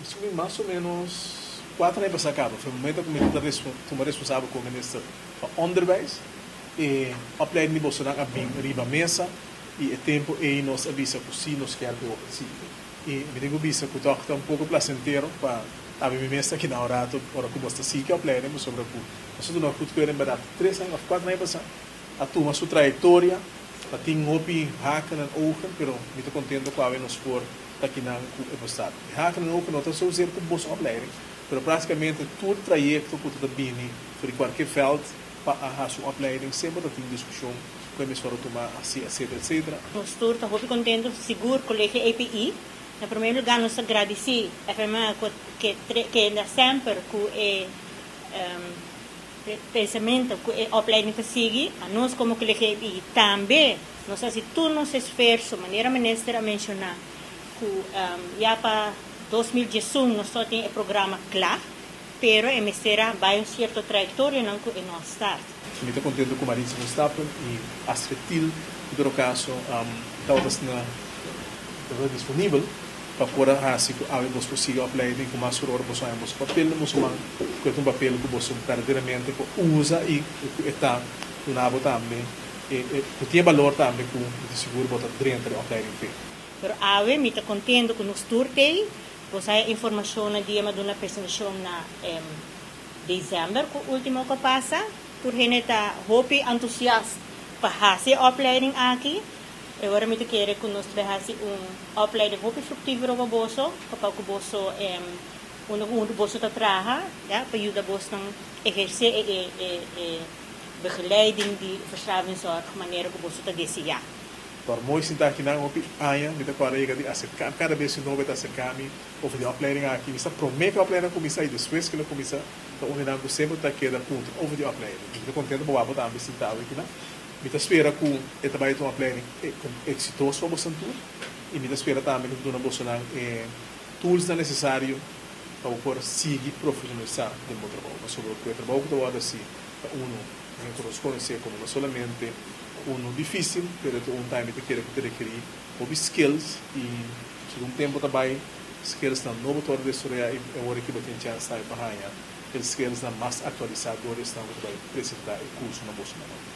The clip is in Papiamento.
Esaki mas o ménos 4 aña pasá kaba. Foi momento ku mi tuma responsabel komo minister pa onderwijs. E opleiding di bosonan a bin riba mesa i e tempu ei nos a bisa ku sí, nos kier sí. I mi tin ku bisa ku toch ta un poko plasentero pa abi mi mes aki na rato ora ku bo ta sigui opleiding, sobre ku nos a duna goedkeuring bij 3 aña òf 4 aña pasá, a tuma su trayektoria, a tin hopi haken en ogen, pero mi ta kontentu ku awe nos por ta akinan ku e bestaat. E haken en ogen no ta zozeer ku boso opleiding, pero práktikamente tur trayekto ku ta bini for di kualke veld pa hasi un opleiding semper ta tin diskushon ku e mes for tuma asina, etc. Etc. Nos tur ta hopi kontentu, sigur Kolegio EPI. Na promé lugá, nos ta gradisí FMA ku keda semper ku e pensamentu ku e opleiding ta sigui. A nos komo Kolegio EPI tambe nos a hasi tur nos esfuerso, manera minister a menshoná, ku ya pa 2011 nos tin e programa kla, pero e mester a bai un sierto trayektoria nan ku e no a start. Mi ta kontentu ku Maritza Verstappen i Astrid Thiel, en todo kaso, tabata disponibel pa por hasi ku awe bos por sigui opleiding ku mas ora bos haña bos papel na bos man, ku ta un papel ku bos berdaderamente por usa i ku ta duna bo tambe ku tin balor tambe ku di sigur bo ta drenta e opleiding pe. Pero awe mi ta kontentu ku nos tur tei, bos haya informashon na dia m'a duna presentashon na desèmber ku último ku pasa. Tur hende ta hopi entusiasta pa hasi e opleiding aki. I awor mi ta kere ku nos bai hasi un opleiding hopi fruktífero pa boso, pa ku boso un boso ta traha, ja, pa yuda boso ehersé e begeleiding di verslavingszorg manera ku boso ta deseá. Por mooi sinta akinan hopi aña, mi ta kòrda yega di aserká, kada bes ku nobo ta aserká mi over di opleiding aki, mi sa promé ku e opleiding a kuminsá i despues ku el a kuminsá, ta un di nan ku semper ta keda puntra over di opleiding. Mi ta kontentu pa wak tambe sintá akinan. Mi ta spera ku e ta bai un opleiding eksitoso pa boso tur i mi ta spera tambe ku duna bosonan e tools nan nesesario pa por sigui profeshonalisá den bo trabou. Pasobra ku e trabou ku ta wòrdu hasi ta uno ku nos konosé komo no solamente uno difísil, pero ta un tambe ta kere ku ta rekerí hopi skills i segun tempu ta bai skills nan nobo ta wòrdu desaroyá i awor aki bo tin chèns tambe pa haña e skills nan mas aktualisá dor esnan ku ta bai presentá e kurso na boso nan.